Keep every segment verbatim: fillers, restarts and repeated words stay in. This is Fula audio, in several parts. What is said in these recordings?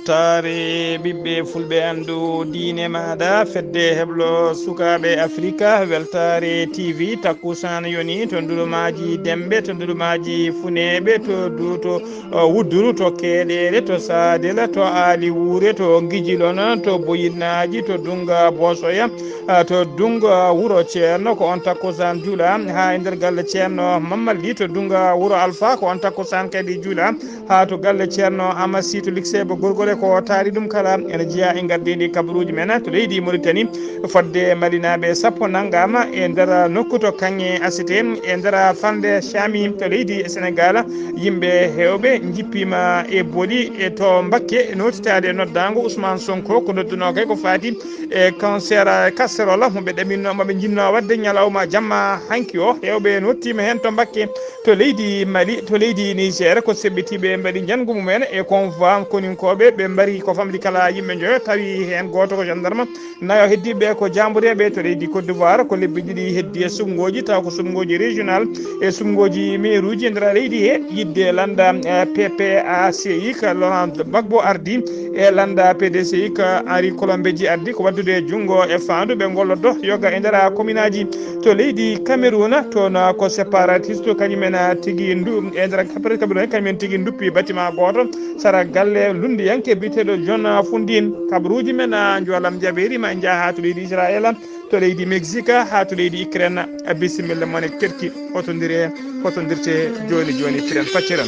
Weltaare ɓiɓɓe fulɓe, anndu diine maaɗa, fedde heblo sukaaɓe Afrika, Weltaare T V, takkusaan yoni to ndulumaaji Dembe, to ndulumaaji Funeeɓe, to du-, to, uh, Wudduru, to Keeɗeele, to Saadela, to Aali Wuure, to Ngijilon, to Boyinaaji, to Dunnga Boosoya, uh, to Dunnga Wuro Ceerno, ko on takkusaan juula, haa e nder galle Ceerno Mammalli, to Dunnga Wuro Alfa, ko on takkusaan kadi juula. Haa to galle Ceerno Amasi to Likseeba Gorgole, ko taari ɗum kala ene jeyaa e ngardiiɗi kabaruuji men to leydi Moritani. Fodde Malinaaɓe sappo nanngaama e nder nokku to Kaŋŋe Asete, e nder falnde Caami to leydi Senegaal. Yimɓe heewɓe njippiima e boli e to Mbakke, nootitaade e noddaango Ousmane Sonko, ko noddunoo kay ko faati e cancer casserole mo ɓe ɗaminno, mo ɓe njinnoo waɗde ñalawma jamma hanki o. Heewɓe nottiima heen to Mbakke. To leydi Mali, to leydi Niger, ko seɓɓitiiɓe mbaɗi njanngu mumen e convoi koninkooɓe, ɓe mbari ko famɗi kala yimɓe njoyo, tawi heen gooto ko gendarme, nayo heddiiɓe ko jaambureeɓe. To leydi Côte d'Ivoire, ko lebbi ɗiɗi heddi e suɓngooji, taw ko suɓngooji régional e suɓngooji mairuuji e nder leydi he, yiɗde lannda, eh, P P A C I ka Laurent Gbagbo ardi e lannda P D C I ka Henri Colombeji ardi, ko waɗdude junngo e faandu ɓe ngollodo yoga e nder kominaaji. To leydi Cameroun, toon ko séparatiste kañum en tigi ndu-, e nder Cameroun kañum en tigi nduppi bâtiment gooto sara galle lunndiyanke biyeteeɗo John Fundin. Kabaruuji men, a, njoolam jabeeri ma en njaha haa to leydi Israel, to leydi Mexique, haa to leydi Ukraine. A, bisimilla mon e kerki, hotondire, hotondirte jooni jooni, tiren facciren.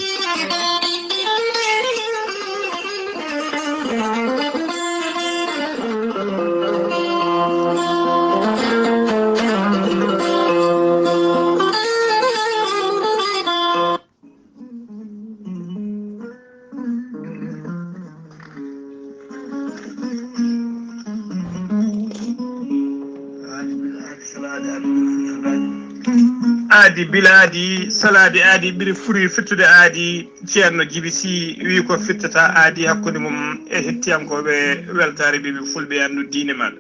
Aadi bilaadi, salaade aadi ɓuri furi fittude aadi. Ceerno Jibi Si wi ko fittata aadi hakkunde mum e hettiyankooɓe Weltaare Ɓiɓɓe Fulɓe, anndu diine maɓɓe.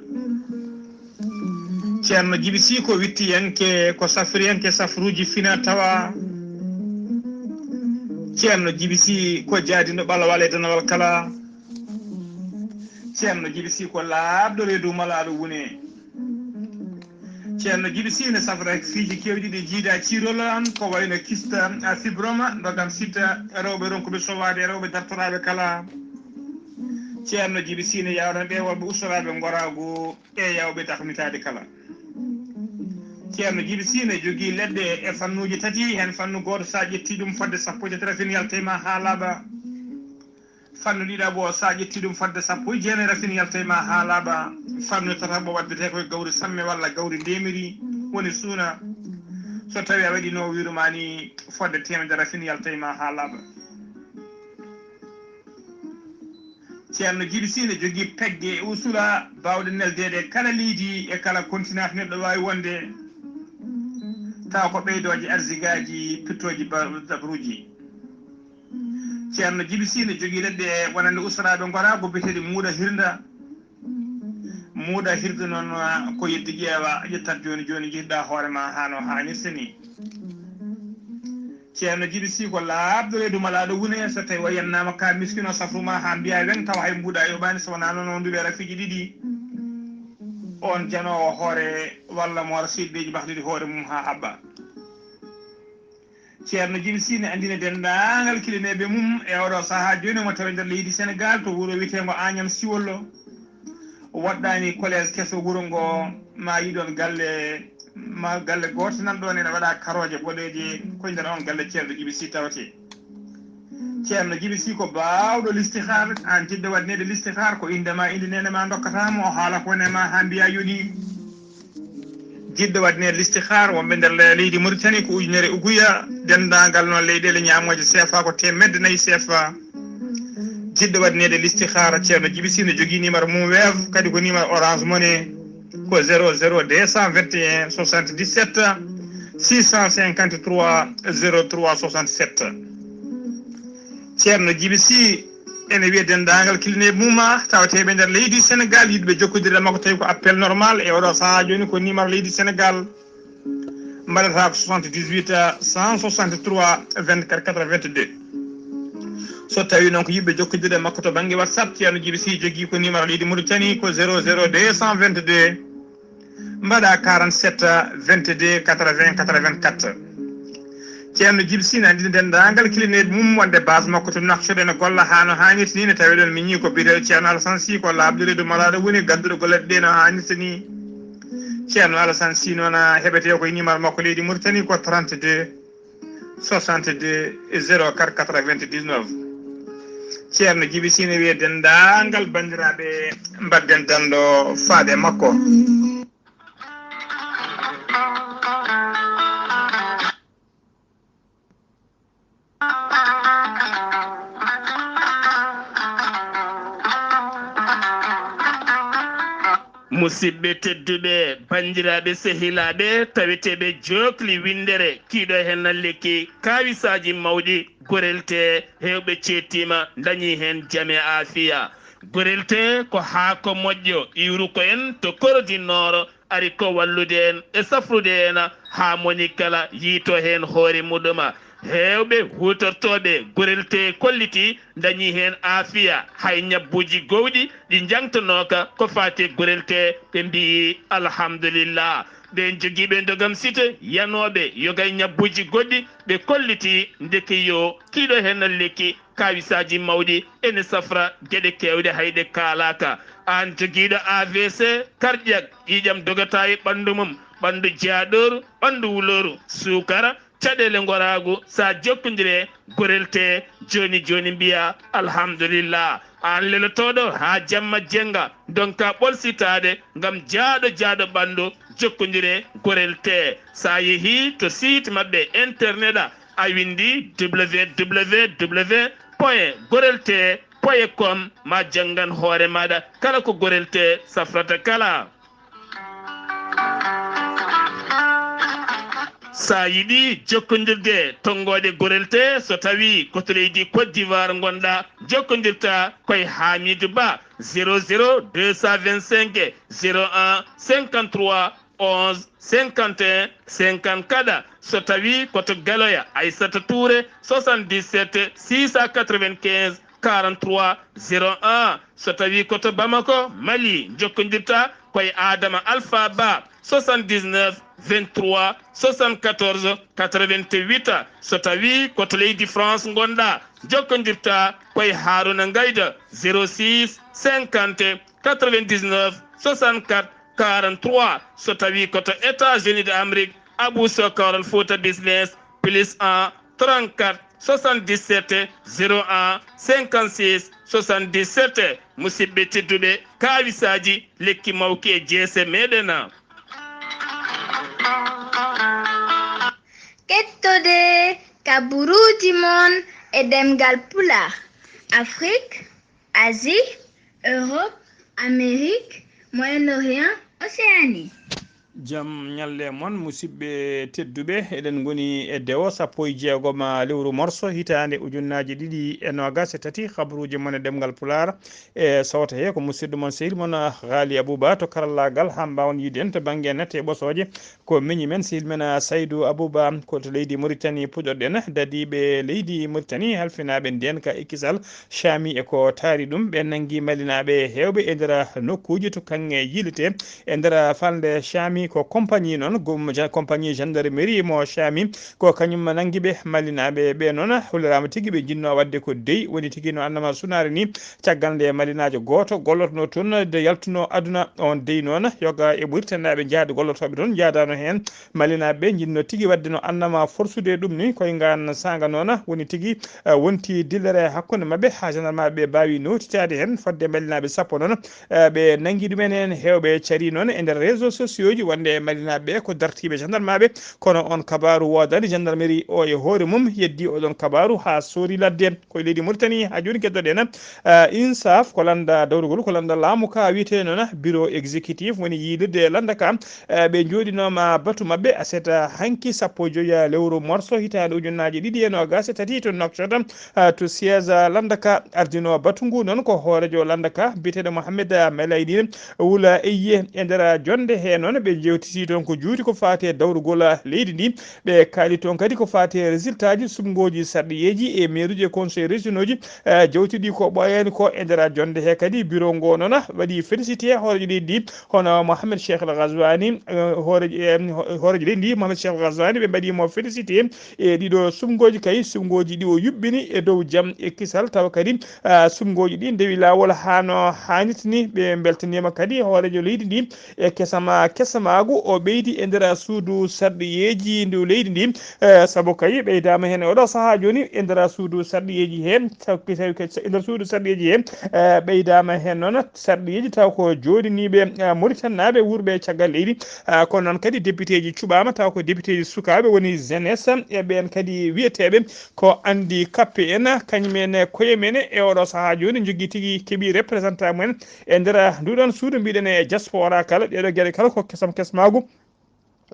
Ceerno Jibi Si ko wittiyanke, ko safriyanke safruuji fina tawa. Ceerno Jibi Si ko jaadinɗo ɓalawal e danawal kala. Ceerno Jibi Si ko laaɓɗo reedu malaaɗo wune. Ceerno Jibi Si ne safra fiiji keewɗi ɗi jiida ciirol, ko wayno kista, a, fibroma, ndogam sita, rewɓe ronkuɓe sowaade, rewɓe dartoraaɓe kala. Ceerno Jibi Si ne yawna ɓe worɓe ustoraaɓe ngoraagu e yawɓe tahnitaade kala. Ceerno Jibi Si ne jogii leɗɗe e fannuuji tati, heen fannu gooto, so a ƴettii ɗum fodde sappo e tati, rafin yalta e ma haa laaɓa. Fannu ɗiɗaɓo, so a ƴettii ɗum fodde sappo e jeenayi, rafin yalta e ma haa laaɓa. Fannu tataɓo waddetee ko e gawri samme walla gawri ndeemiri, woni suuna. So tawii a waɗiino wiiru ma ni fodde teemedere, rafin yalta e ma haa laaɓa. Ceerno Jibi Si ne jogii pegge e usula baawɗe neldeede kala leydi e kala kontinent neɗɗo waawi wonde, tawa ko ɓeydooje arsigaaji, pittooji ba-, dabruuji. Ceerno Jibi Si ne jogii leɗɗe wonande ustoraaɓe ngoraagu biyeteeɗi muuɗa hirnda. Muuɗa hirnda noon ko yeddi ƴeewa, ƴettat jooni jooni, njehdaa hoore ma haa no haanirta ni. Ceerno Jibi Si ko laaɓɗo reedu malaaɗo wune, so tawi o yennaama ka miskino safru ma haa mbiya weŋ, tawa hay mbuuɗa yoɓaani, so wonaa noon o nduwe rafiiji ɗiɗi. On janoowo hoore walla mo wara siɗɗeeji bahluɗi hoore mum haa haɓɓa. Ceerno Jibi Si ne anndina denndaangal kilineeɓe mum e oɗo sahaa jooni, mo tawi nder leydi Senegaal to wuro wiyeteengo Agnam Siwollo. Waɗɗaani collège keso wuro ngo, ma yiɗon galle, ma galle gooto nan ɗoon ene waɗa karooje boɗeeje, ko e nder on galle Ceerno Jibi Si tawetee. Ceerno Jibi Si ko baawɗo listihaar, aan jiɗɗo waɗneede listihaar, ko innde ma, innde neene ma ndokkata mo, o haala ko woni e ma haa mbiya yoni. Jiɗɗo waɗneede listihaar, wonɓe nder le-, leydi Mauritanie ko ujunere uguya, denndaangal noon leyɗeele ñaamooje C F A ko teemedde nayi C F A. Jiɗɗo waɗneede listihaar, Ceerno Jibi Si ne jogii numéro mum Wave, kadi ko numéro Orange Money, ko zéro zéro deux cent vingt et un soixante-dix-sept six cent cinquante-trois zéro trois soixante-sept. Ceerno Jibi Si ene wiya denndaangal kilineeɓe mum, tawateeɓe nder leydi Senegaal, yiɗɓe jokkondirde makko, tawi ko appel normal e oɗo sahaa jooni, ko numéro leydi Senegaal, mbaɗata ko soixante-dix-huit cent soixante-trois vingt-quatre quatre-vingt-deux. So tawi noon ko yiɗɓe jokkondirde e makko to bannge WhatsApp, Ceerno Jibi Sy jogii ko numéro leydi Mauritanie ko zéro zéro deux cent vingt-deux, mbaɗa quarante-sept vingt-deux quatre-vingts quatre-vingt-quatre. Ceerno Jibi Sy ne anndini denndaangal kilineeɓe mum wonde base makko to Nouakchott ene golla haa no haanirta ni, ne tawi ɗon miñi ko biyeteeɗo Ceerno Alassane Sy, ko laaɓɗo reedu malaaɗo woni gadduɗo golle ɗe no haanirta ni. Ceerno Alassane Sy noon heɓetee ko e numéro makko leydi Mauritanie ko trente-deux soixante-deux zéro quatre quatre-vingt-dix-neuf. Ceerno Jibi Sy ne wiye denndaangal banndiraaɓe, mbaɗden danndo faade makko. Musidɓe tedduɓe, banndiraaɓe, sehilaaɓe, taweteeɓe jookli winndere, kiiɗo heen na lekki kaawisaaji mawɗi, gorel tee, heewɓe ceettiima, ndañii heen jam e aafiya. Gorel tee ko haako moƴƴo, iwru ko en to Koro du Nord, ari ko wallude en e safrude en haa moni kala yiito heen hoore muɗum. Heewɓe huutortooɓe gorel tee kollitii ndañii heen aafiya, hay ñabbuuji gowɗi ɗi njaŋtanooka ko faati e gorel tee, ɓe mbiyi alhamdulillah. Ɓeen jogiiɓe ndogam site yanooɓe yoga e ñabbuuji goɗɗi, ɓe kollitii ndeke yo kiiɗo heen lekki kaawisaaji mawɗi ene safra geɗe keewɗe hay ɗe kaalaaka. Aan jogiiɗo A V C, cardiaque, ƴiiƴam dogata e ɓanndu mum, ɓanndu jaaɗooru, ɓanndu wulooru, suukara, caɗeele ngoraagu, so a jokkondire gorel tee jooni jooni mbiya alhamdulillah. Aan lelotooɗo haa jamma jennga, ndonka ɓolsitaade ngam jaaɗo jaaɗo ɓanndu, jokkondire gorel tee. So a yehii to site maɓɓe internet a, a winndi www point gorel tee point com, ma janngan hoore maaɗa kala ko gorel tee safrata kala. So a yiɗi jokkondirde tonngooɗe gorel tee, so tawii ko to leydi Côte d'Ivoire ngonɗaa, jokkondirtaa ko e Hamidou Ba, zéro zéro deux cent vingt-cinq zéro un cinquante-trois onze cinquante et un cinquante-quatre. So tawii ko to Galoya, Aissata Touré, soixante-dix-sept six cent quatre-vingt-quinze quarante-trois zéro un. So tawii ko to Bamako, Mali, jokkondirtaa ko e Adama Alpha Ba, soixante-dix-neuf vingt-trois soixante-quatorze quatre-vingt-huit. So tawii ko to leydi France ngonɗaa, jokkondirtaa ko e Haruna Ngayda, zéro six cinquante quatre-vingt-dix-neuf soixante-quatre quarante-trois. So tawii ko to États-Unis d'Amérique, Abou Sokor Al Fouta Business, plus un trente-quatre soixante-dix-sept zéro un cinquante-six soixante-dix-sept. Musidɓe tedduɓe, kaawisaaji lekki mawki e jeese meɗen. Kettode kaburuuji mon e ɗemngal Pulaar, Afrik, Asie, Europe, Amérique, Moyen-Orient, Océanie. Jam ñalle mon, musidɓe tedduɓe. Eɗen ngoni e dewo sappo e jeegom lewru morso, hitaande ujunnaaji ɗiɗi e noogas e tati. Habruuji mon e ɗemngal Pulaar e sowto he ko musidɗo mon, sehil mon, Ghali Abouba to karallaagal, haa mbaawon yiide en to bannge nette e ɓosooje. Ko miñi men, sehil men, Saydou Abouba, ko to leydi Mauritanie puɗɗorɗen. Dadiiɓe leydi Mauritanie, halfinaaɓe ndeenka e kisal, Caami e ko taari ɗum, ɓe nanngi Malinaaɓe heewɓe e nder nokkuuji to kaŋŋe yiilete e nder falnde Caami. Ko compagnie noon, gom-, ja-, compagnie gendarmerie mo Caami, ko kañum nanngi ɓe. Malinaaɓe ɓe noon, holliraama tigi ɓe njinnoo waɗde ko dey, woni tigi no annama sunaare ni. Caggal nde Malinaajo gooto gollotnoo toon de yaltunoo aduna, oon dey noon, yoga e Mauritaniiɓe jahaaɓe gollotooɓe toon, njaadaano heen. Malinaaɓe ɓe njinnoo tigi waɗde no annama forsude ɗum ni, koye ngaan saanga noon, woni tigi eh, wonti dillere hakkunde maɓɓe, haa gendarmaaɓe ɓe mbaawi nootitaade heen. Fodde Malinaaɓe sappo noon, eh, ɓe nanngi ɗumen heen, heewɓe carii noon e nder réseaux sociaux ji wonde Malinaaɓe ɓe ko dartiiɓe gendarmaaɓe, kono oon kabaaru woodaani. Gendarmerie o e hoore mum yeddi oɗon kabaaru haa soori ladde. Ko e leydi Mauritanie haa jooni keddoɗen, eh, INSAF, ko lannda dawrugol, ko lannda laamu ka wiyetee noon bureau exécutif, woni yiilirde lannda ka, eh, ɓe njooɗinooma batu maɓɓe aset hanki sappo e joyi lewru morso hitaande ujunnaaji ɗiɗi e noogas e tati to Nouakchott, eh, to siège lannda ka. Ardinoo batu ngu noon ko hooreejo lannda ka biyeteeɗo Mohamed Melaydine Wula Eye. E nder jonnde he noon ɓe Yewtiti toon ko juuti ko faati e dawrugol leydi ndi. Ɓe kaali toon kadi ko faati e résultat ji suɓngooji sarɗiyeeji e mairie uji e conseil régionaux ji, eh, jawtuɗi ko ɓooyaani ko e nder jonde he kadi. Bureau ngo noon waɗi félicité hooreejo leydi ndi, hono Mohamed Cheikh El Ghazouani, eh, hooreejo, eh, hooreejo leydi ndi Mohamed Cheikh El Ghazouani, ɓe mbaɗi mo félicité e ɗiɗo suɓngooji kay, suɓngooji ɗi o yuɓɓini e dow jam e kisal, tawa kadi, ah, suɓngooji ɗi ndewi laawol haa no haanirta ni. Ɓe mbeltaniima kadi hooreejo leydi ndi e kesama, kesamaagu o ɓeydi e nder suudu sarɗiyeeji ndu leydi ndi, eh, sabu kay ɓeydaama heen e oɗo sahaa jooni e nder suudu sarɗiyeeji he, taw-, taw-, e nder suudu sarɗiyeeji he, eh, ɓeydaama heen noon sarɗiyeeji taw ko jooɗiniiɓe, eh, Mauritanie naaɓe wuurɓe caggal leydi, ah, kono noon kadi député ji cuɓaama taw ko député ji sukaaɓe woni jeunesse e ɓeen kadi wiyeteeɓe ko handicapé en, kañum en e koye men e oɗo sahaa jooni njogii tigi keɓi représentant mumen e nder nduɗon suudu mbiɗen e diaspora kala, ɗeɗo geɗe kala ko kesam kesmaagu.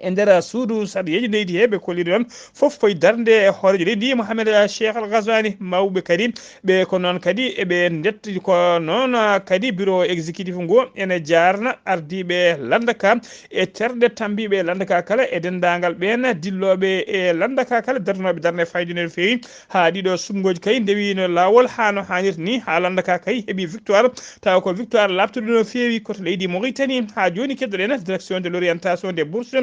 E nder suudu sarɗiyeeji leydi he ɓe kolliri noon fof koye darnde hooreejo leydi Mohamed Cheikh Al Ghazouani, mawɓe kadi ɓe ko noon kadi eɓe ndetti ko noon kadi bureau exécutif ngo ene jaarna ardiiɓe lannda ka e terɗe tambiiɓe lannda ka kala e denndaangal ɓeen dillooɓe e lannda ka kala darnooɓe darnde fayde no feewi. Haa ɗiɗo suɓngooji kay ndewino laawol haa no haanirta ni, haa lannda ka kay heɓi victoire, tawa ko victoire laaɓtuɗo no feewi koto leydi Mauritanie. Haa jooni keddoɗen direction de l'orientation des bourses,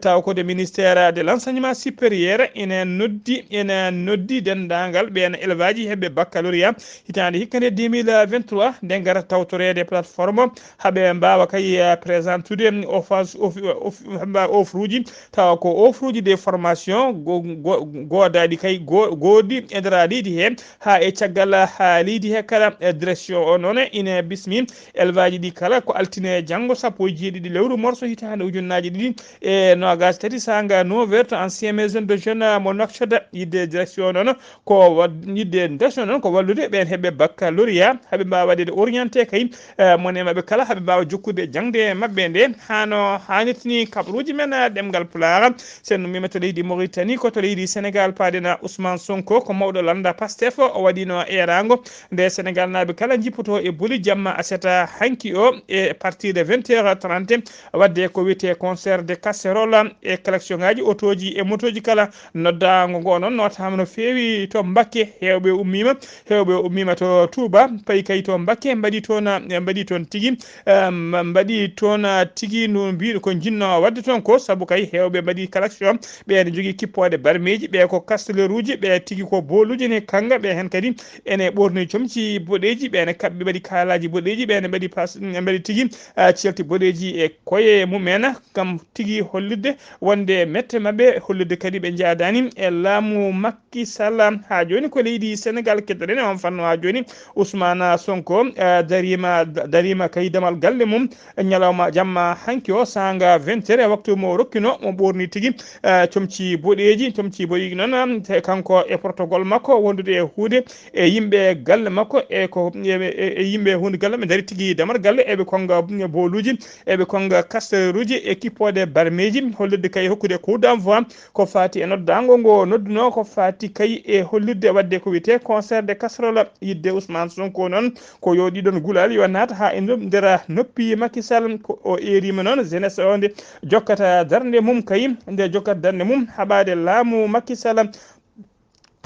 tawa ko de ministère de l'enseignement supérieur ene noddi, ene noddi denndaangal ɓeen élève aji heɓɓe baccalauréat hitaande hikka nde deux mille vingt-trois, nde ngara tawtoreede plateforme haa ɓe mbaawa kay, eh, présentude offre, offre, offre, offre uji, tawa ko offre uji de formation go-, go-, goodaaɗi kay go-, goodɗi e nder leydi he, haa e caggal, haa leydi he kala. Eh, direction o noon ine bismi élève aji ɗi kala ko altine janngo sappo e jeeɗiɗi lewru morso hitaande ujunnaaji ɗiɗi e noogaas tati saanga neuf heures to ancien maison de jeune mo Nouakchott. Yiɗde direction o noon ko wad-, yiɗde direction o noon ko wallude ɓeen heɓɓe baccalauréat haa ɓe mbaawa waɗeede orienté kay, eh, mone maɓɓe kala haa ɓe mbaawa jokkude jaŋde maɓɓe nde haa no haanirta ni. Kaɓruuji men, eh, ɗemngal Pulaar, so en ummiima to leydi Mauritanie, ko to leydi Sénégal paaɗen Ousmane Sonko, ko mawɗo lannda Pastef, o waɗiino eeraango nde Sénégal naaɓe kala njippoto e boli jamma aset hanki o e partir de vingt heures trente, waɗde ko wiyetee concert de casserole e collection ngaaji otooji e motooji kala. Noddaango ngo noon nootaama no feewi to Mbakke, heewɓe ummiima, heewɓe ummiima to Touba, payi kay to Mbakke, mbaɗi toon, mbaɗi toon tigi, eh, mba-, mbaɗi toon tigi no mbiɗo ko njinnoo waɗde toon ko, sabu kay heewɓe mbaɗi collection, ɓe ene njogii kippoode barmeeji, ɓe ko casteluuji, ɓe tigi ko booluuji ne kanga, ɓe heen kadi ene ɓoorni comci boɗeeji, ɓe ene kaɓɓi mbaɗi kaalaaji boɗeeji, ɓe ene mbaɗi pas-, mbaɗi tigi, ah, celti boɗeeji e koye mumen, kam tigi hollirde wonde mette maɓɓe, hollirde kadi ɓe njaadaani e laamu Macky Sall. Haa jooni ko leydi Sénégal keddoɗen e on fannu. Haa jooni Ousmane Sonko, eh, dariima, dariima kay damal galle mum ñalawma jamma hanki o saanga vingt heures e waktu mo rokkino, mo ɓoorni tigi, eh, comci boɗeeji, comci boɗeeji noon, te kanko e portogol makko wondude e huunde e yimɓe galle makko e ko, e, e, e yimɓe huunde galle ɓe ndari tigi damal galle eɓe konga booluuji, eɓe konga kasteruuji e kippoode barmeeji, hollirde kay hokkude coup d'envoi ko faati e noddaango ngo noddunoo, ko faati kay e hollirde waɗde ko wiyetee concert de casserole. Yiɗde Ousmane Sonko noon ko yo ɗiɗon gulaali yo naat haa e nder noppi Macky Sall. Ko o eeriima noon jeunesse o nde jokkata darnde mum kay, nde jokkata darnde mum haɓaade laamu Macky Sall,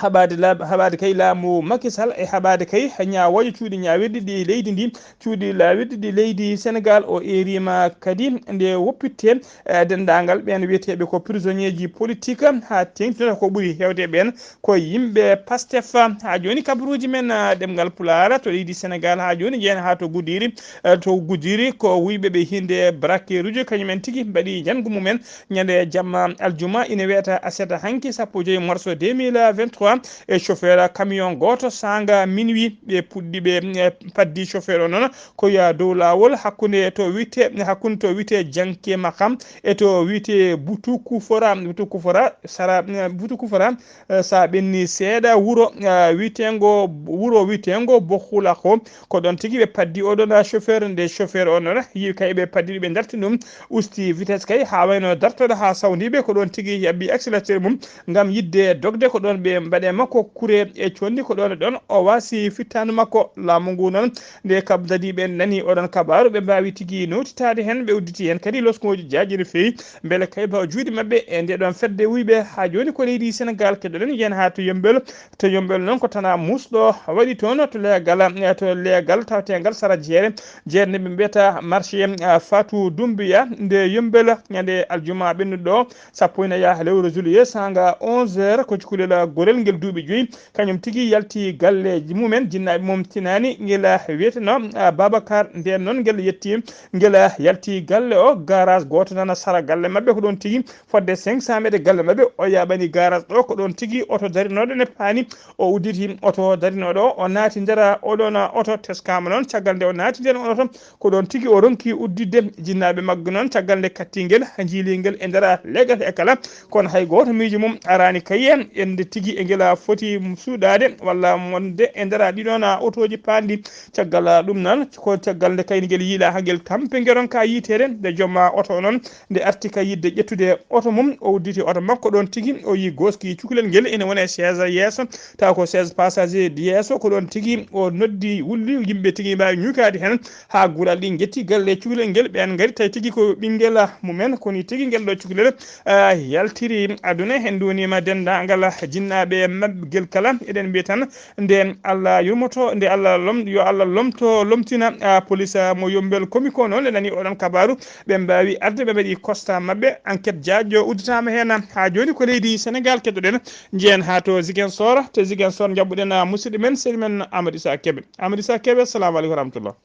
haɓaade laaɓ-, haɓaade kay laamu Macky Sall e haɓaade kay ñaawooje cuuɗi ñaawirɗi ɗi leydi ndi, cuuɗi laawirɗi ɗi leydi Sénégal. O eeriima kadi nde woppitte, eh, denndaangal ɓeen wiyeteeɓe ko prisonnier ji politique, haa teeŋtinata ko ɓuri heewde ɓeen ko yimɓe Pastef. Haa jooni kabaruuji men, eh, ɗemngal Pulaar to leydi Sénégal haa jooni jeyan haa to Goudiry, eh, to Goudiry ko wuyɓe ɓe hinde braqueruuji kañum en tigi mbaɗi njanngu mumen ñande jamma aljuma ina wiyata aset hanki sappo e joyi morso deux mille vingt-trois e chauffeur camion gooto saanga minuit ɓe puɗɗi ɓe, eh, paddi chauffeur o noon ko ya dow laawol hakkunde to wiyte, hakkunde to wiyte Janke Makam e to wiyte Butu Kufora, Butu Kufora sara, eh, Butu Kufora, eh, sa ɓenni seeɗa wuro, eh, wiytengo, wuro wiytengo Bokhulako. Ko ɗon tigi ɓe paddi oɗon chauffeur, nde chauffeur o noon yi kay ɓe paddi ɓe darti ɗum, usti vitesse kay haa wayno dartoɗo haa sawndiɓe ko ɗon tigi yabbi accélérateur mum ngam yidde dogde ko ɗon ɓe Mbaɗe makko kure e conndi ko ɗoon e ɗoon o waasi fittaandu makko. Laamu ngu noon, nde kab dadiiɓe nani oɗon kabaaru, ɓe mbaawi tigi nowtitaade heen, ɓe udditi heen kadi loskooji jaaji no feewi, mbele kayba juuɗe maɓɓe e nde ɗoon fedde wuyɓe. Haa jooni ko leydi Senegaal keɗoɗen, yen haa to Yembel. To Yembel noon ko tanaa muusɗo waɗi toon to leegal, to leegal tawteengal sara jeere, jeere nde ɓe mbiyata marché, ah, Fatou Doumbouya, nde Yembel, ñande aljuma ɓennuɗo ɗo, sappo ina yaha lewru juillet, sanga onze heures, ko cukalel gorel ngel duuɓi joyi, kañum tigi yalti galleeji mumen, jinnaaɓe mum tinaani, ngel wiyeteno, ah, Babacar. Ndeen noon ngel yetti, ngel yalti galle o, garage gooto nana sara galle maɓɓe, ko ɗoon tigi fodde cinq cent mètres galle maɓɓe, o yaaɓani garage ɗo, ko ɗoon tigi oto darinooɗo ne paani, o udditi oto darinooɗo o, o naati nder oɗoon oto, teskaama noon, caggal nde o naati nder oto, ko ɗoon tigi o ronki udditde jinnaaɓe maggo noon, caggal nde kattingel, njiilingel e nder leegal he kala, kono hay gooto miijo mum araani kaye, ende tigi e ngel foti suuɗaade walla wonde e nder ɗiɗoon otooji paanɗi. Caggal ɗum noon, ko caggal nde kaynigel yiila haa ngel tampi ngeron ka yiiteede, nde joom oto noon, nde arti ka yiɗde ƴettude oto mum, o udditi oto makko ɗoon tigi, o yii gooski cukalel ngel ene wona e chaise yeeso, taw ko chaise passager yeeso, ko ɗoon tigi o noddi wulli yimɓe tigi mbaawi ñukaade heen, haa guural ɗi njetti galle cukalel ngel, ɓeen ngari tawi tigi ko ɓinngel mumen, ko ni tigi ngel ɗo cukalel, ah, yaltiri aduna, heen duwaniima denndaangal jinnaaɓe maggel kala. Eɗen mbiya tan, nde Allah yurmoto, nde Allah lom-, yo Allah lomto, lomtina, ah, police, ah, mo Yombel komi ko noon, nde nani oɗon kabaaru, ɓe mbaawi arde, ɓe mbaɗi constat maɓɓe, enquête jaajo udditaama heen. Haa jooni ko leydi Senegaal keɗoɗen, njehen haa to Ziguinchor, to Ziguinchor njaɓɓuɗen, ah, musidɗo men, sehil men Amadou Issa Kébé. Amadou Issa Kébé, assalamu aleykum wa rahmatullah.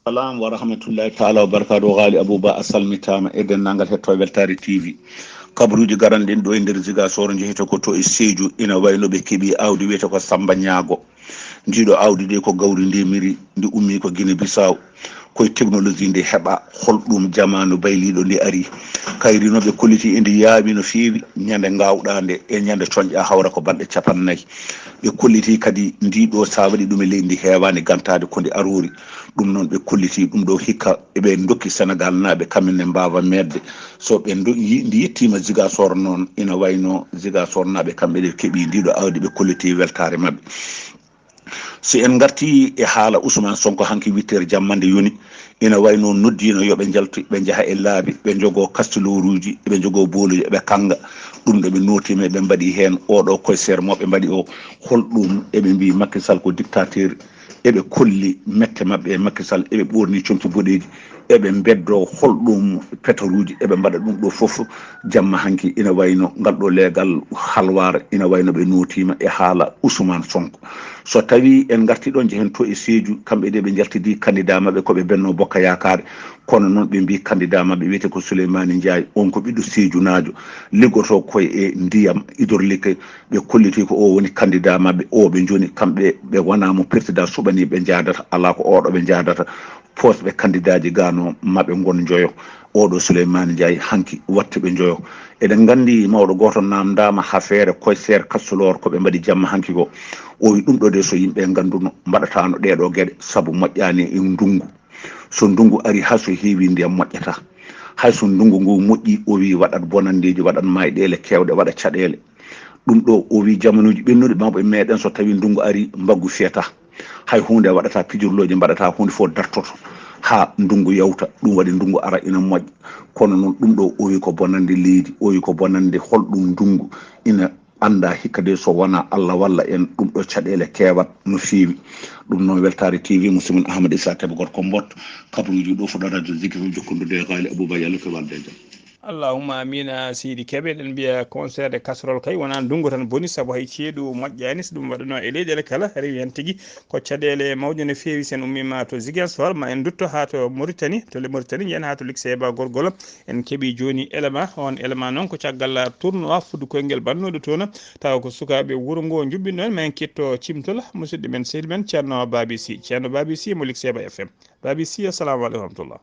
Salam wa rahmatullahi taala wa barakatuh. Ghali Abouba, a salmitaama e denndaangal hettooɓe Weltaare T V. Kabaruuji garanɗi ɗo e nder Ziguinchor, njehete ko to e Sédhiou, ina wayno ɓe keɓi aawdi wiyete ko Samba Ñaago. Ndiɗo aawdi de ko gawri ndemiri, ndi ummi ko Guinée Bissau. Koye technologie nde heɓa, hol ɗum jamaanu bayliiɗo nde ari. Kayri no ɓe kolliti e ndi yaawi no feewi, ñande ngawɗaa nde e ñande coñƴa hawra ko balɗe capannayyi. Ɓe kolliti kadi ndi ɗo, sa waɗi ɗum e leydi ndi heewani gantaade ko ndi aroori. Ɗum noon ɓe kolliti ɗum ɗo hikka ɓe ndokki Senegal naaɓe, kamɓe ne mbaawa meeɗde. So ɓe ndo-, yi-, ndi yettiima Ziguinchor noon, ina wayno Ziguinchor naaɓe kamɓe ɗe keɓi ndi ɗo aawdi, ɓe kolliti weltaare maɓɓe. Si en ngarti e haala Ousmane Sonko, hanki huit heures jamma nde yoni, ina wayno noddiino yo ɓe njaltu, ɓe njaha e laabi, ɓe njogoo kastiloruuji, ɓe njogoo booluuji, ɓe kanga. Ɗum ɗo ɓe nootiima, ɓe mbaɗi heen oɗo koye seer mo ɓe mbaɗi o. Hol ɗum eɓe mbiyi Macky Sall ko dictateur? Eɓe kolli mette maɓɓe e Macky Sall, eɓe ɓoorni conci boɗeeji, eɓe mbeddo hol ɗum petaruuji, eɓe mbaɗa ɗum ɗo fof. Jamma hanki ina wayno ngal ɗo leegal halwaar, ina wayno ɓe nootiima e haala Ousmane Sonko. So tawi en ngarti ɗon, njehen to e Sédhiou, kamɓe de ɓe njaltidi candidat maɓɓe ko ɓe Benno Bokk Yaakaare, kono noon ɓe mbi candidat maɓɓe wiyete ko Souleymane Ndiaye, on ko ɓiɗɗo Sédhiou naajo, liggoto koye e ndiyam hydraulique, ɓe kolliti ko o woni candidat maɓɓe, o ɓe joni kamɓe ɓe wona mo président suɓani ɓe njaadata, ala ko oɗo ɓe njaadata, poste ɓe candidat ji gano maɓe ngon joyo. Oɗo Souleymane Ndiaye hanki watte ɓe joyo. Eɗen nganndi mawɗo gooto naamndaama haa feere koye seer Kassolor ko ɓe mbaɗi jamma hanki ko. O wi ɗum ɗo de so yimɓe ngannduno mbaɗataano ɗee ɗo geɗe sabu moƴƴaani e ndunngu. So ndunngu ari haa so heewi ndiyam moƴƴata. Hay so ndunngu ngu moƴƴi, o wi waɗat bonanndeeji, waɗat maayɗeele keewɗe, waɗa caɗeele. Ɗum ɗo o wi jamanuuji ɓennuɗi mawɓe meɗen so tawi ndunngu ari mbaggu fiyata. Hay huunde waɗata, pijirlooji mbaɗata, huunde fof dartoto haa ndunngu yawta. Ɗum waɗi ndunngu ara ina moƴƴa. Kono noon ɗum ɗo o wi ko bonande leydi, o wi ko bonande hol ɗum ndunngu ina annda hikka de so wona Allah walla en ɗum ɗo caɗeele keewat no feewi. Ɗum noon Weltaare T V, musidɗo mon Ahmad Issa Kebe gorko Mbot, kabaruuji ɗo fuɗɗo radio Zikri jokkondude e Ghali Abouba, yo Allah ko walde e jam. Allahumma amina, seydi Kebe. Eɗen mbiya concert de casserole kay wona ndunngu tan boni, sabu hay ceeɗu moƴƴaani. So ɗum waɗano e leyɗeele kala, rewi heen tigi ko caɗeele mawɗe no feewi. So en ummiima to Ziguinchor, ma en ndutto haa to Mauritanie, to le Mauritanie, njiyen haa to Likseba Gorgol. En keɓi jooni élément, on élément noon ko caggal tournoi fuddu koyngel bannuɗo toon, tawa ko sukaaɓe wuro ngo njuɓɓin ɗon. Ma en ketto cimtol musidɗo men, seydi men Ceerno Babi Sy. Ceerno Babi Sy mo Likseba F M. Babi Sy, assalamu aleykum wa rahmatullah.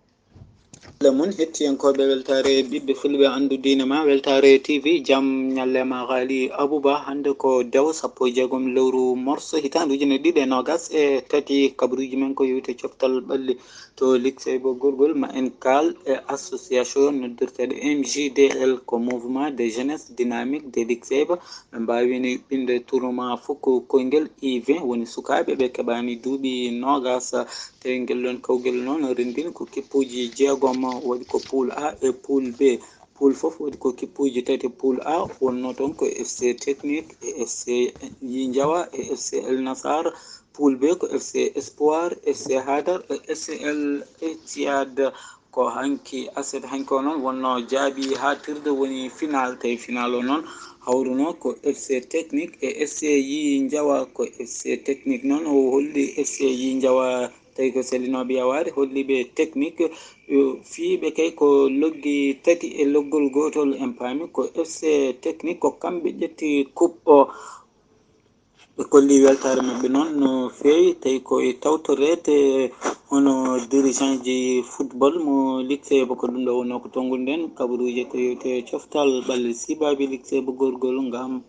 Alla mun hettiyankooɓe weltaare ɓiɓɓe fulɓe anndu diine ma weltaare T V, jam ñalle ma xaali Abuba. Hannde ko dew sappo e jeegom lewru morso hitaande ujine ɗiɗi e noogas e tati. Kabaruuji men ko yowiti coftal ɓalli to liksey bo gorgol ma en kaal e association noddirteeɗo M J D L, ko mouvement de jeunesse dynamique de liksey ba. Ɓe mbaawini ɓinde tournoi fof ko koyngel I vingt, woni sukaaɓe ɓe keɓaani duuɓi noogas. Tawi ngel ɗon kawgel noon renndini ko kippuuji jeegom, waɗi ko poule A e poule B. Poule fof waɗi ko kippuuji tati. Poule A wonnoo toon ko F C Technique e F C Yinjawa e F C El Nassar. Poule B ko F C Espoir, F C Hadar e F C El Ittihad. Ko hanki aset hanki o noon wonnoo jaaɓi haaɗtirde woni final, tawi final o noon hawruno ko F C Technique e F C Yinjawa. Ko F C Technique noon o holli F C Yinjawa, tawi ko sellinooɓe yawaade, holli ɓe Technique, eh, fii ɓe kay ko loggi tati e loggol gootol. En paami ko F C Technique ko kamɓe ƴetti coupe o. Ɓe kolli weltaare maɓɓe noon no feewi, tawi ko e tawtoreede hono dirigeant ji football mo liksey bo. Ko ɗum ɗo wonnoo ko tonngol nden kabaruuji ko yowti e coftal ɓalli sibaaɓe liksey bo gorgol ngam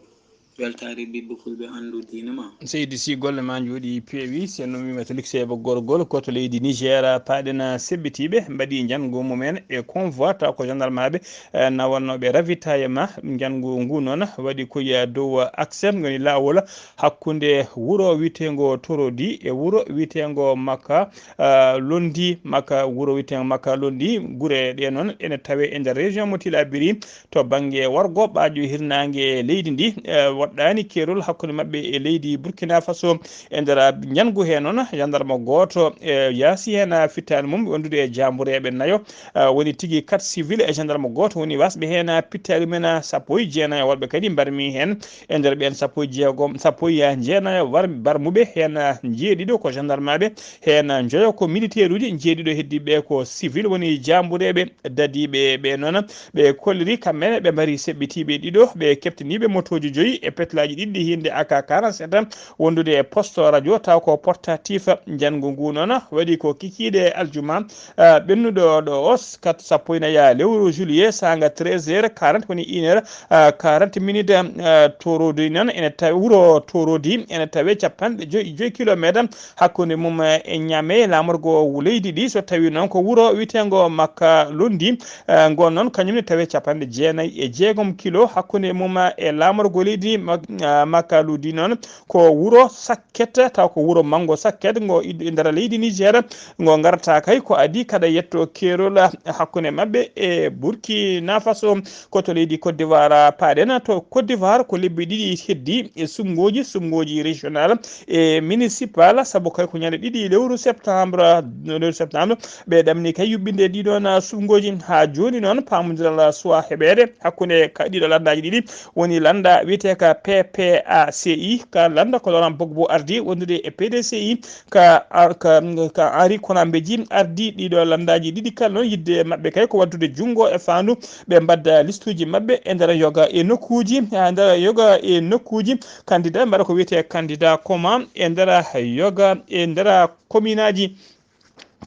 weltaare ɓiɓɓe fulɓe anndu diine ma. Seydi, si golle ma njooɗi peewi, si en numima to liksey bo gorgol ko to leydi Niger, paaɗen seɓɓitiiɓe mbaɗi njanngu mumen e convoi taw ko gendarme aɓe eh, nawannooɓe ravitaillement. Njanngu ngu noon waɗi ko e dow accès, woni laawol hakkunde wuro wiyeteengo Torodi e wuro wiyeteengo Makka, ah, Londi, Makka, wuro wiyeteengo Makka Londi. Gure ɗe noon ene tawe e nder région mo Tilaberi to bannge wargo ɓaajo hirnaange leydi ndi. Eh, waɗɗaani keerol hakkunde maɓɓe e leydi Burkina Faso. E nder njanngu he noon, jandarma gooto, eh, yaasi heen fittaandu mum wondude e jaambureeɓe nayo. Ah, woni tigi quatre civil e gendarme gooto woni wasɓe heen pittaali men sappo e jeenayo. Woɓɓe kadi mbarmi heen e nder ɓeen sappo e jeegom, sappo e jeenayo war-, barmuɓe heen jeeɗiɗo ko gendarmeaɓe, heen njoyo ko militaire uji, jeeɗiɗo heddiiɓe ko civil woni jaambureeɓe dadiiɓe. Ɓe noon ɓe kolliri kamɓe ne ɓe mbari seɓɓitiiɓe ɗiɗo, ɓe keɓtiniiɓe motooji joyi e petlaaji ɗiɗi hinde A K quarante-sept wondude e poste radio taw ko portatif. Njanngu ngu noon waɗi ko kikiiɗe aljuma, ah, ɓennuɗo ɗo os kat sappo e nayi lewru juillet saanga treize heures quarante woni une heure, ah, quarante minutes, ah, Torodi noon ene tawi wuro Torodi ene tawe capanɗe joyi e joyi kilometre hakkunde mum e Niamey laamorgo leydi ndi. So tawi noon ko wuro wiyeteengo Makka Londi, ah, ngon noon kañum ne tawe capanɗe jeenayi e jeegom kilo hakkunde mum e laamorgo leydi Mak-, ah, Makka Londi noon ko wuro Sakket, taw ko wuro manngo Sakket, ngo iɗ-, e nder leydi Niger, ngo ngarata kay ko adii kaɗa yetto keerol hakkunde maɓɓe e Burkina Faso. Ko to leydi Côte d'Ivoire paaɗen. To Côte d'Ivoire ko lebbi ɗiɗi heddi e suɓngooji, suɓngooji régional e municipal, sabu kay ko ñande ɗiɗi lewru septembre, lewru septembre, ɓe ɗamni kay yuɓɓinde ɗiɗon suɓngooji. Haa jooni noon, paamondiral suwaa heɓeede hakkunde ka ɗiɗo lanndaaji ɗiɗi, woni lannda wiyetee ka P P A C I, ka lannda ko Laurent Gbagbo ardi wondude e P D C I, ka, ka, ka Henri Konan Bédié ardi ɗiɗo lanndaaji ɗiɗi kala noon. Yiɗde maɓɓe kay ko waddude junngo e faandu, ɓe mbadda listuuji maɓɓe e nder yoga e nokkuuji, e nder yoga e nokkuuji, candidat mbaɗa ko wiyetee candidat commun e nder yoga e nder kominaaji.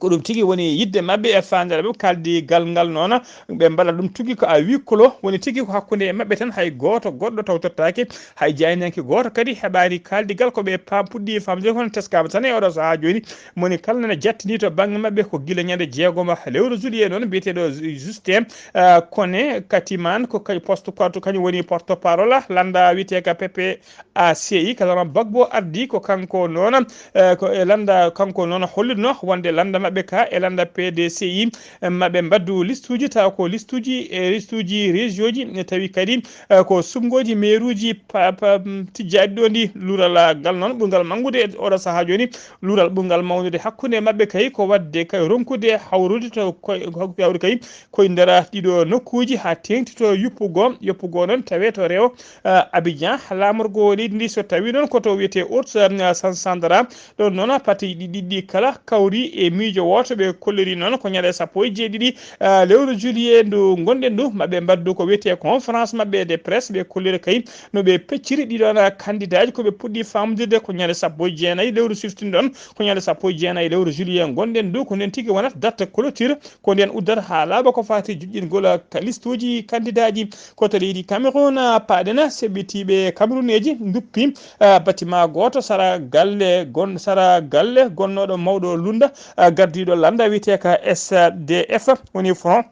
Ko ɗum tigi woni yiɗde maɓɓe e faandaare maɓɓe. Kaaldigal ngal noon, ɓe mbaɗa ɗum tigi ko à huis clos, woni tigi ko hakkunde e maɓɓe tan, hay gooto goɗɗo tawtortaake, hay jaaynanke gooto kadi heɓaani kaaldigal. Ko ɓe paam-, puɗɗi famde kono teskaama tan e oɗo sahaa jooni. Moni kala nana jattini to bannge maɓɓe ko gila ñande jeegoma lewru juillet noon, biyeteeɗo Ju-, Justin, ah, Kone Katiman, ko kay poste porte, kañum woni porte parole lannda wiyetee ka P P A C I, ka Laurent Gbagbo ardi, ko kanko noon, eh, ko e lannda kanko noon holluno wonde lannda maɓɓe ka e lannda P D C I, eh, maɓe mbaddu listuuji, tawa ko listuuji e listuuji région ji, ne tawi kadi, eh, ko suɓngooji meeruuji pa-, pa-, mm, tijjaaɗi ɗo ndi. Luural ngal noon ɓurngal manngude e oɗo sahaa jooni, luural ɓurngal mawnude hakkunde maɓɓe kay ko waɗde kay ronkude hawrude to koy-, hawrude kay koye nder ɗiɗo nokkuuji haa teeŋti to yuppugo, yoppugo noon tawe to rewo, ah, Abidjan, laamorgo leydi ndi. So tawi noon ko to wiyetee Ours, ah, San Sandra, ɗon noon parti ɗi ɗiɗi kala kawri e miijo Wooto ɓe kolliri noon ko ñande sappo e jeeɗiɗi, ah, lewru juillet ndu ngonɗen ndu, maɓɓe mbaddu ko wiyetee conférence maɓɓe de presse, ɓe kollira kay no ɓe pecciri ɗiɗon, ah, candidat ji, ko ɓe puɗɗi famɗude ko ñande sappo e jeenayi lewru siftinɗon, ko ñande sappo e jeenayi lewru juillet ngonɗen ndu, ko nden tigi wonata date clôture, ko nden uddata haa laaɓa ko faati juɓɓingol, ah, ka listuuji candidat ji. Ko to leydi Cameroun, ah, paaɗen, ah, seɓɓitiiɓe Camerouneeji nduppi, ah, bâtiment gooto sara galle gon-, sara galle gonnooɗo mawɗo Lunda, ah, gardiiɗo lannda wiyetee ka S D F, woni Front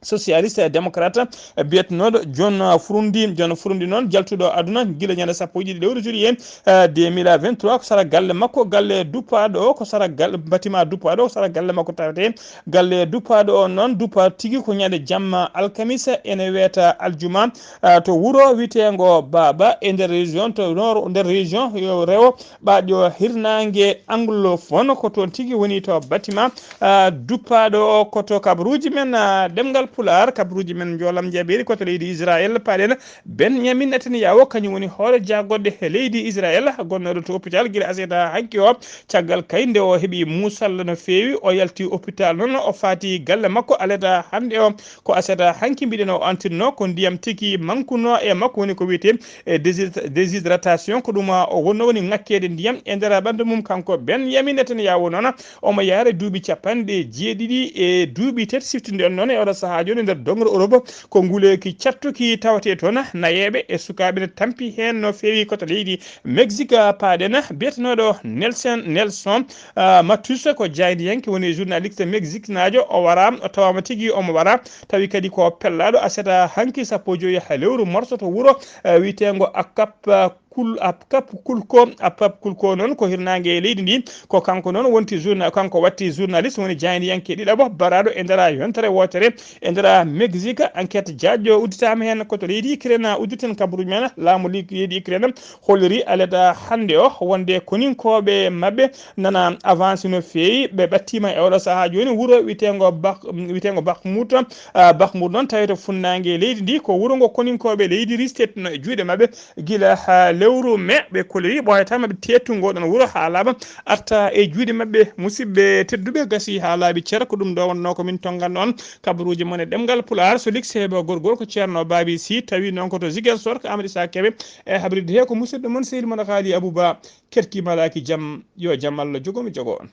Socialiste et Démocrate, ah, biyetenooɗo John Furundi. John Furundi noon, jaltuɗo aduna gila ñande sappo e ɗiɗi lewru juillet, ah, deux mille vingt-trois, ko sara galle makko, galle duppaaɗo o, ko sara galle, bâtiment duppaaɗo o, ko sara galle makko tawetee. Galle duppaaɗo o noon, duppa tigi ko ñande jamma alkamisa, ene weeta aljuma, ah, to wuro wiyeteengo Baba e nder région, to nord, nder région yo rewo ɓaaɗo hirnaange anglophone, ko toon tigi woni to bâtiment, ah, duppaaɗo o. Ko to kabaruuji men, ah, ɗemngal Pulaar, kabaruuji men njoolam njaɓeeri, ko to leydi Israël, paaɗen Benjamin Netanyahu, kañum woni hoore jagorɗe he leydi Israël, gonnooɗo to hôpital gila aset haa hanki o. Caggal kay nde o heɓi muusalla no feewi, o yalti hôpital noon, o faati galle makko aleta hannde o. Ko aset haa hanki mbiɗen o antinno ko ndiyam tigi mankunoo e makko, woni ko wiyetee e déshyd-, déshydratation, ko ɗum o wonno woni ŋakkeede ndiyam e nder ɓanndu mum. Kanko Benjamin Netanyahu noon, omo yaara duuɓi capanɗe jeeɗiɗi e duuɓi tati, siftinɗen noon e oɗo sahaa jooni nder doŋre Europe, ko nguleeki cattuki tawetee toon, nayeeɓe e sukaaɓe ne tampi heen no feewi. Ko to leydi Mexique paaɗen, biyetenooɗo Nelson, Nelson, ah, Matus, ko jaayndiyanke, woni journaliste mexiquenaajo, o wara, o tawaama tigi omo wara, tawi kadi ko pellaaɗo aset haa hanki sappo e joyi haa lewru morso to wuro, ah, wiyeteengo Acap-, ah, Kul-, Acapulco. Acapulco noon ko hirnaange e leydi ndi. Ko kanko noon wonti journa-, kanko watti journaliste, woni jaayndiyanke ɗiɗaɓo baraaɗo e nder yontere wootere e nder Mexique. Enquête jaajɗo udditaama heen ko to leydi Ukraine, udditen kabaruuji men. Laamu li-, leydi Ukraine holliri aleta hannde o wonde koninkooɓe maɓɓe nana avance no feewi. Ɓe ɓattiima e oɗo sahaa jooni wuro wiyeteengo Bak-, wiyeteengo Bakhmut. Ah, Bakhmut noon tawi to funnaange leydi ndi, ko wuro ngo koninkooɓe leydi Russie teettuno e juuɗe maɓɓe gila haa lewru mai. Ɓe kolliri ɓooyata maɓɓe teettu ngo ɗon wuro haa laaɓa arta e juuɗe maɓɓe. Musidɓe tedduɓe, gasi haa laaɓi cer, ko ɗum ɗo wonnoo ko min tonnganno on kabaruuji mon e ɗemngal Pulaar. So likse heɓe gorgol ko Ceerno Baabi Si, tawi noon ko to Ziguinchor, ko Amadou Issa Kebe e habrirde he ko musidɗo mon sehil mon Haali Abouba. Kerki malaaki jam, yo jam Allah jogo mi jogo on.